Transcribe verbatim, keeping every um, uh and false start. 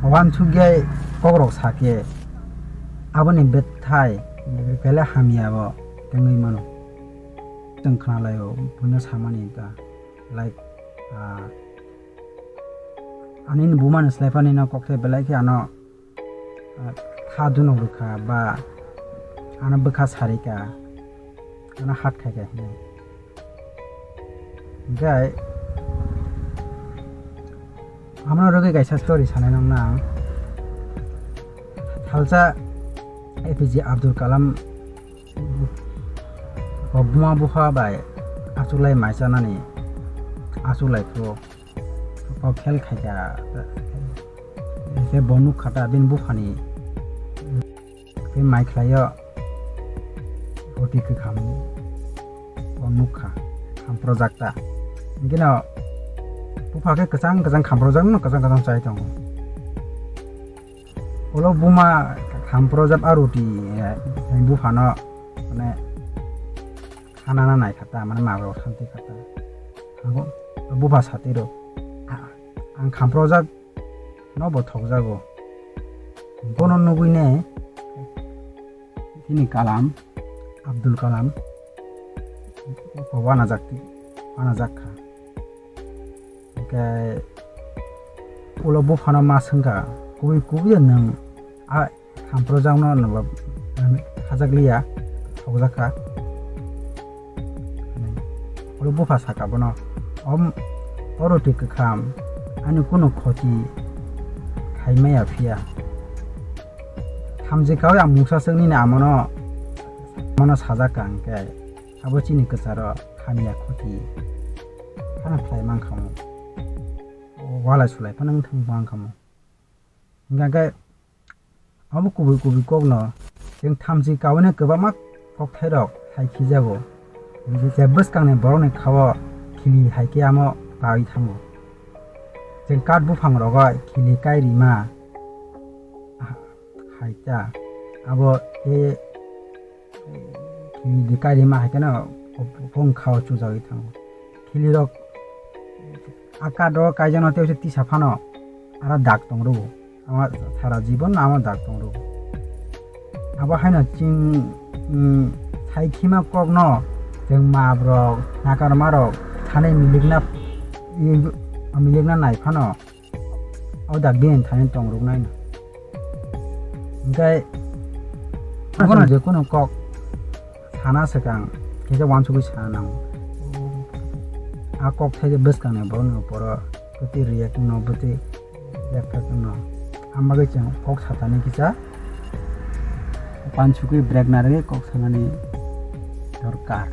Wansukya kokrok sakhe aboni bwthai belai hamya bo tengwi mano. Chwng khnalaio buino samani ta, like, ah, ani bumani slaipanino kokthai belai khe ano, ah, kha dunok rwkha ba ano bwkha sarika, ano hat khaika hinwi. Hingkhe, amno rwgwi kaisa story sanai nangna ang. Salsa A P J Abdul Kalam o buma bupha bai achuklai mai chanani achuklai phuru o khel khaika. Hingkhe bo nukha ta bini buphani. Tei mai khlaio roti kwkham o nukha, khamprojak ta. Hingkheno bupha khe kwchang kwchang khamprojak no kwchang kwchang chai tongo. Ulo buma khamprojak a roti, eh, buphano mane khanana naikha ta, mane mabrok santi kha ta. Ang bupha satiro, "A-, ang khamprojak no bo thokjago." Bono nugwine tini Kalam, Abdul Kalam, wanajak, wanajak kha. Hingkhe ulo buphano ma swngkha, "Kubui, kubui nwng a khamprojakno nwbo hajak liya, thokjak kha." Ulo bupha saka bono, "Om, o roti kwkham ani kunu khoti khai maya phiya. Thamchi kaui ang mungsa swk nini amono, amono sajak ka hingkhe abo chini kwcharo hamya khoti phano khlai mankha mo. Walai sulai phano wng thang mankha mo." Hingkha khe abo kubui kubui kokno chwng thamchi kaui no kwbangma kokthairok hai khijago. Je bwskangni borokni khao khili hai khe amo kaui thango. Chwng kath buphang rogo khili kai rima hai ta abo khe khili kai rima hai kheno bongkhao chujagwi thango. Khilirok a kath o kaijakno tei tisa phano aro dak tong rwo. Ama sara jibon ama dak tong rwo. Abo haino chwng, mm, sai khima kokno chwng mabrok, nakarmarok thani milikna, milikna nai phano o dak bini thani tong rwknai no. Hingkhe abono je kunu kok sana swkang kisa wansugwi sana nango. A kok thai bwskangni borokni uporo bwtwi react no bwtwi react no. Ang bagwi chwng kok satani kisa wansugwi break narwgwi kok sanani dorkar.